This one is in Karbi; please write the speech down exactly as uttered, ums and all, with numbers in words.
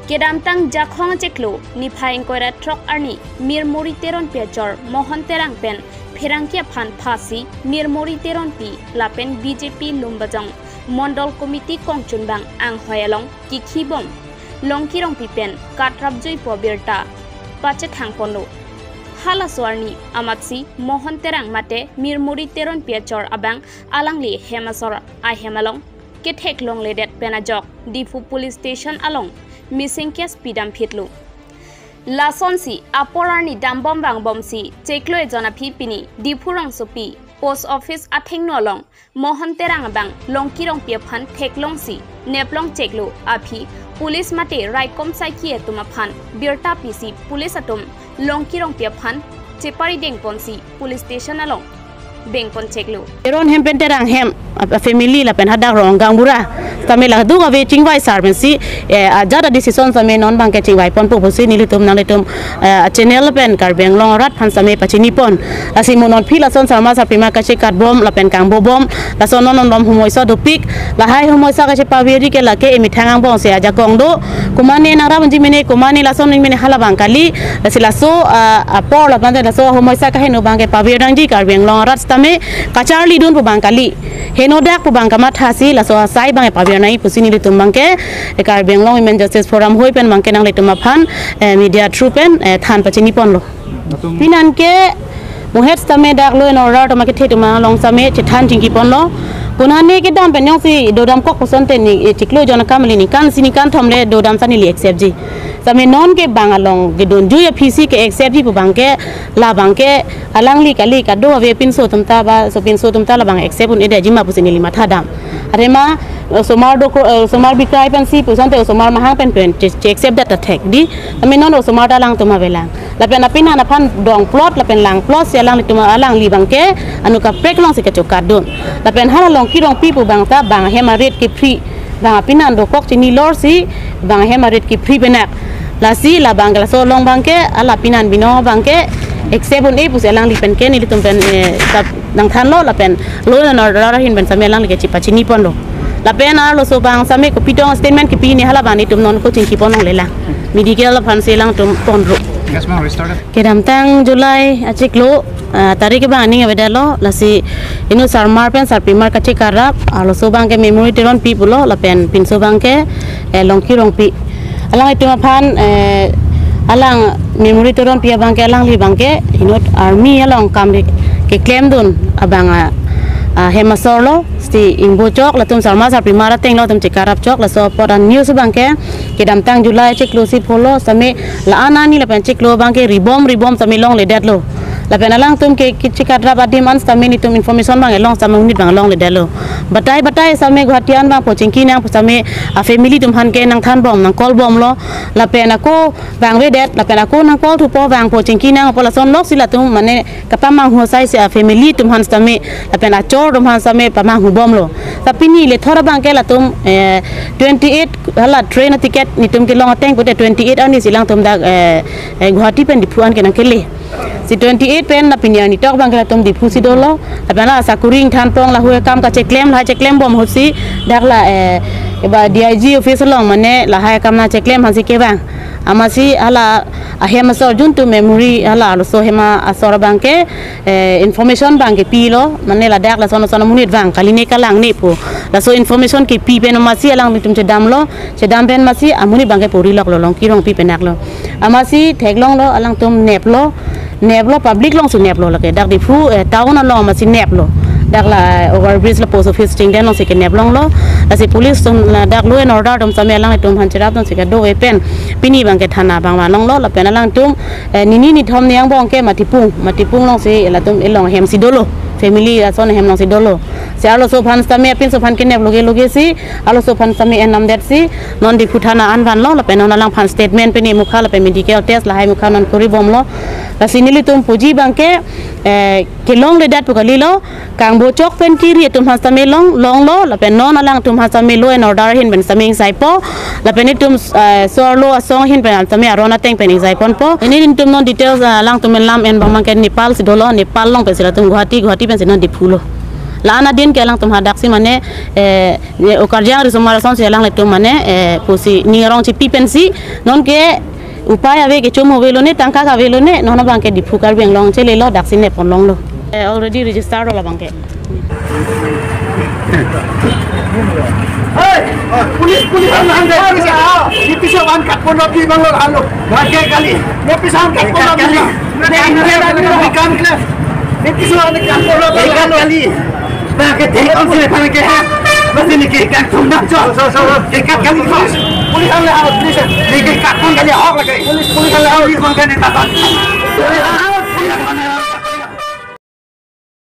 Kedamtang Jakhong achiklo niphai ingkoi ra throk arni Mirmuri Teronpi achor Mohon Terang pen pherangke aphan phasi Mirmuri Teronpi lapen B J P Lumbajong Mondol Committee kongchunbang anghoi along kikhibom Longki Rongpi pen katrapjuipo birta pachethangponlo. Halaso arni amatsi Mohon Terang mate Mirmuri Teronpi achor abang alangli hem asor ahem along ketheklongledet pen ajok Diphu Police Station along missing case pidamphitlo. Lasonsi apor arni dambom vangbomsi chiklo ejon aphi pini Diphu rongsopi Post Office athengno along Mohon Terang abang Longki Rongpi aphan theklongsi neplong chiklo aphi police mate raikom saiki atum aphan birta pisi police atum Longki Rongpi aphan cheparidengponsi police station along bengpon chiklo. Teron hem pen Terang hem a, a family lapen hadak rong gangbura tame la duk ave chingvai sar pensi, eh, ajat a decision same non abangke chingvaiponpo pusi nelitum nanglitum, eh, channel pen Karbi Anglong arat aphan same pachinipon. Lasi mo non aphi lason sarma sarpima kachekatbom lapen kangbobom lason non non bom homoisa dopik, lahai homoisa kachepavirji ke lake emethang angbongsi ajakong do. Komane nangrapji mene, komane lason mene halabang kali. Lasi laso, ah, apor lapen laso homoisa kaheno abangke pavirnangji Karbi Anglong arat sitame kacharlidun pu abang kali. Henodak pu abang kamathasi laso asai abang pavirnangji pusi nelitum abangke, eh, Karbi Anglong Women Justice Forum hoi pen abangke nanglitum aphan, eh, media through pen, eh, than pachiniponlo. Atum pinan ke muhet sitame dak law and order atum akethe atum along same chethan chingkiponlo. Konane kedam pen jongsi dodamkok puson te ni, eh, chiklo jon akam le ningkan isi ningkan thom le dodam sa neli accept ji. Same non ke bang along kedunjui aphisi ke accept ji pu abangke, la abangke alangli kali kado ave pinso atum ta ba sopinso atum ta labang accept un-edetji ma pusi neli mathadam. Arema, eh, osomar doko, eh, osomar bikrai pensi puson te osomar mahang pen pen che, che accept det ta thek di. Same non osomar ta alangtum avelang. Lapen apinan aphan dongplot lapen langplotsi alanglitum alangli abangke anut kaprek alongsi kachokatdun. Lapen hala Longki Rongpi pu abang ta bang ahem arit kiphri, bang apinan dokok chini lorsi bang ahem arit kiphri penak. Lasi labang laso along abangke ala pinan binong abangke accept un-e pusi alangli pen ke nelitum pen, eh, kap nangthanlo lapen law and order ahin pen same alangli ke chepachiniponlo. Lapen arloso abang same kopitong statement kipi ne hala abang netum non kochingkipon longlelang. Medical aphansi alangtum ponro. Yes, ma'am, restarted. Kedamtang July achiklo, ah, tarik abang aning avedetlo, lasi inut sarmar pen sarpimar kachekarap, arloso abangke Mirmuri Teronpi pulo, lapen pinso abangke, eh, Longki Rongpi. Alanglitum aphan, eh, alang Mirmuri Teronpi abangke alangli abangke inut army along kam ke, keklemdun abang a, ahem asorlo, siti ingbo chok, latum sarma sarpimar atenglo atum chekarap chok, laso apot an news abangke kedamtang July chiklo isi pholo sitame la-an arni lapen chiklo abangke ribom ribom sitame longledetlo. Lapen alangtum ke, kachekatrap adim an sitame netum information abang elong sitame monit abang longledetlo. Batai batai sitame Guwahati an vangpo chingki nangpo sitame a family atum aphan ke nangthanbom nang call bomlo. Lapen ako vangvedet lapen ako nang call thupo vangpo chingki nangpo lason loksi latum mane kapamanghu asaisi a family atum aphan sitame lapen achor atum aphan sitame pamanghubomlo. Ta pini lethor abangke latum, eh, twenty eight hala train ticket netum kelong ateng pute twenty eight arnisi alangtum dak, eh, eh, Guwahati pen Diphu an ke nangkele. Si twenty eight pen la pini arni tok abangke latum Diphu si dolo. Lapen la sakuri ingthanpong lahai akam kacheklem lahai cheklembom ahutsi dak la, eh, eba D I G office along mane lahai akam nangcheklem aphansi kevang. Amatsi hala ahem asor juntu Mirmuri hala arloso ahem asor abangke, eh, information abangke pilo, mane ladak lason lason amonit vang kali ne kalang ne pu. Laso information kipi pen amatsi alanglitum chedamlo, chedam pen amatsi amonit abangke puriloklo Longki Rongpi penaklo. Amatsi theklonglo alangtum neplo, neplo public alongsi neplo lake. Dak Diphu, eh, town along amatsi neplo. Dak la, eh, overbridge la post office chingden alongsi keneplonglo. Lasi police atum ladak law and order atum sitame alanglitum aphan cherapdunsi kado-e pen pini abangke thana abang vanlonglo lapen alangtum, eh, nini nithom ni angbong ke Matipung, Matipung alongsi latum elong ahemsi dolo. Family ason ahem alongsi dolo. Si arloso aphan sitame apinso aphan kenep loge loge si, arloso aphan sitame enamdetsi, non Diphu thana an vanlo, lapen non alangphan statement pini mukha, lapen medical test lahai mukha non koribomlo. Lasi nelitum puji abangke, eh, kelongledet pu kalilo, kangbo chok pen kiri atum aphan sitame long, longlo, lapen non alangtum aphan sitame law and order ahin pen sitame ingsaipo, lapen itum, eh, sorlo asong ahin pen sitame aron ateng pen ingsaiponpo. Pini netum non details, eh, alangtum lam en abang abangke Nepal si dolo, Nepal along pensi latum Guwahati, Guwahati pensi non Diphu lo. La-an adin ke alangtum hadaksi mane, eh, ye o karjang risomar asonsi alanglitum mane, eh, pusi ning arong chipi pensi, non ke upai ave, kechom avelone, tangka avelone, non abang ke Diphu Karbi Anglong chelelo, daksi nepon longlo. Eh, already registered lo abang ke. Hey, police, police, ang lahan deh. Police, ah. Ipis an katpon lo, pi bang lo, alo. Lagi kali. Ipis an katpon lo, kali. Ipis an katpon lo, alo. Kali. Bang ke thek on sini, bang ke ha. Masih ni ke kan tum na cho. So, so, so. Ke kat kali ko. Police ang lahan, police. Ni ke katpon kali ahok lagi. Police, police ang lahan. Police bang ke ni tapan.